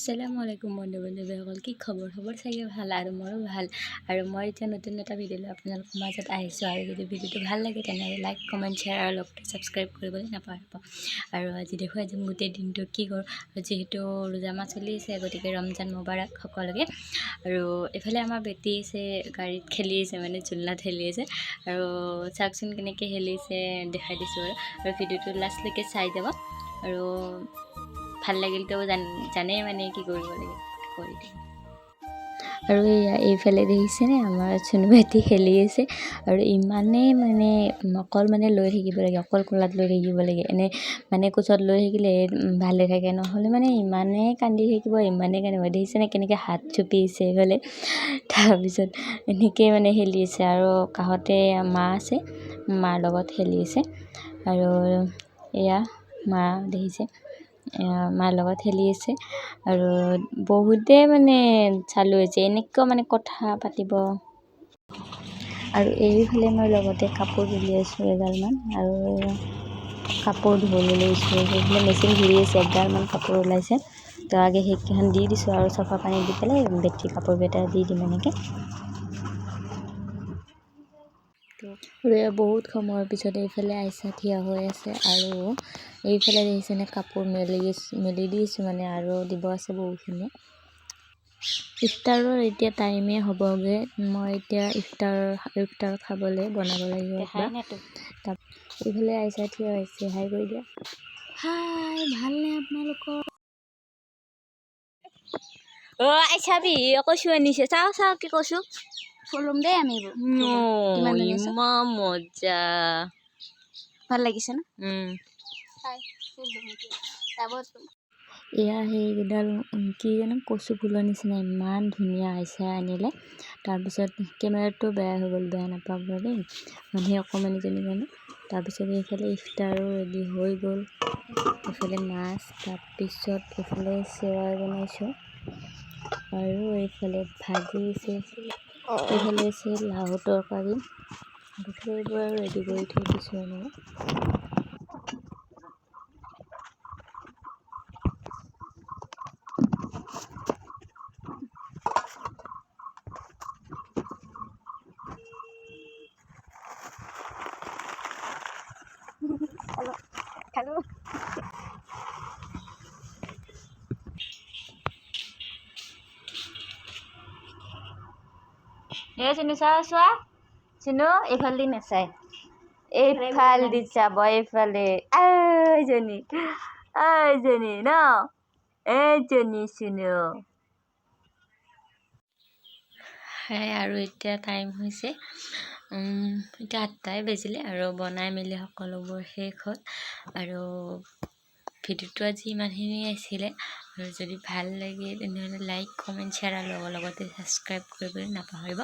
আসসালামু আলাইকুম বন্ধু বান্ধৱীসকল, কি খবৰ? খবৰ চাগে ভাল আৰু মোৰো ভাল। আৰু মই এতিয়া নতুন এটা ভিডিঅ' লৈ আপোনালোকৰ মাজত আহিছোঁ। আৰু যদি ভিডিঅ'টো ভাল লাগে, তেনেহ'লে লাইক, কমেণ্ট, শ্বেয়াৰ আৰু লগতে ছাবস্ক্ৰাইব কৰিবলৈ নাপাহৰিব। আৰু আজি দেখুৱাই যাম গোটেই দিনটো কি কৰোঁ। আৰু যিহেতু ৰোজা মাহ চলি আছে, গতিকে ৰমজান মোবাৰক সকলোকে। আৰু এইফালে আমাৰ বেটী আছে, গাড়ীত খেলি আছে, মানে ঝুলনাত খেলি আছে। আৰু চাওকচোন কেনেকৈ খেলিছে, দেখাই দিছোঁ। আৰু আৰু ভিডিঅ'টো লাষ্টলৈকে চাই যাব। আৰু ভাল লাগিলতো জানেই মানে কি কৰিব লাগে, কৰি দিম। আৰু এয়া এইফালে দেখিছেনে, আমাৰ চুনু ভাইটি খেলি আছে। আৰু ইমানেই মানে অকল মানে লৈ থাকিব লাগে, অকল কোলাত লৈ থাকিব লাগে। এনে মানে কোচত লৈ থাকিলে ভালে থাকে, নহ'লে মানে ইমানেই কান্দি থাকিব, ইমানেই কান্দিব। দেখিছেনে কেনেকৈ হাত চুপিছে এইফালে। তাৰপিছত এনেকৈয়ে মানে খেলি আছে। আৰু কাষতে মা আছে, মাৰ লগত খেলি আছে। আৰু এয়া মা দেখিছে, মাৰ লগত খেলি আছে। আৰু বহুতেই মানে চালু হৈছে, এনেকুৱা মানে কথা পাতিব। আৰু এইফালে মই লগতে কাপোৰ তুলি আছোঁ এগালমান। আৰু কাপোৰ ধুবলৈ লৈছোঁ। সেইফালে মেচিন ঘূৰি আছে, এগালমান কাপোৰ ওলাইছে। তো আগে সেইকেইখন দি দিছোঁ আৰু চফা পানী দি পেলাই বেটী কাপোৰকেইটা দি দিম এনেকৈ। আৰু এয়া বহুত সময়ৰ পিছত এইফালে আইচা থিয় হৈ আছে। আৰু এইফালে দেখিছেনে, কাপোৰ মেলি মেলি দিছোঁ মানে, আৰু দিব আছে বহুখিনি। ইফতাৰৰ এতিয়া টাইমেই হ'বগৈ। মই এতিয়া ইফতাৰ ইফতাৰ খাবলৈ বনাব লাগিব কিবা। এইফালে আইচা থিয় হৈছে, হাই কৰি দিয়া। হাই, ভালনে আপোনালোকৰ? অ' আইচা, বিহি কচু আনিছে। চাওঁ চাওঁ, কি কচু? ফুলুম দেই আমি এইবোৰ। কিমান ধুনীয়া চাওঁ। ইমান মজা। ভাল লাগিছে ন? এয়া সেইকেইডাল কি জানো, কচু ফুলৰ নিচিনা, ইমান ধুনীয়া আইচাই আনিলে। তাৰপিছত কেমেৰাটো বেয়া হৈ গ'ল, বেয়া নাপাব দেই, মানে সেই অকণমানিজনীৰ কাৰণে। তাৰপিছত এইফালে ইফতাৰো ৰেডি হৈ গ'ল। এইফালে মাছ, তাৰপিছত এইফালে চেৱাই বনাইছোঁ। আৰু এইফালে ভাজি আছে, এইফালে আছে লাও তৰকাৰী। এইফালে এইবোৰ আৰু ৰেডি কৰি থৈ দিছোঁ এনেকৈ। খালো। এই চিনু, চোৱা চোৱা চিনু, এইফালে দি নাচায়, এইফাল দি চাব এইফালে। এইজনী, এইজনী ন, এইজনী চিনু। আৰু এতিয়া টাইম হৈছে, এতিয়া 8টাই বাজিলে আৰু বনাই মেলি সকলোবোৰ শেষ হ'ল। আৰু ভিডিঅ'টো আজি ইমানখিনিয়ে আছিলে। আৰু যদি ভাল লাগে, তেনেহ'লে লাইক, কমেণ্ট, শ্বেয়াৰ আৰু লগতে ছাবস্ক্ৰাইব কৰিবলৈ নাপাহৰিব।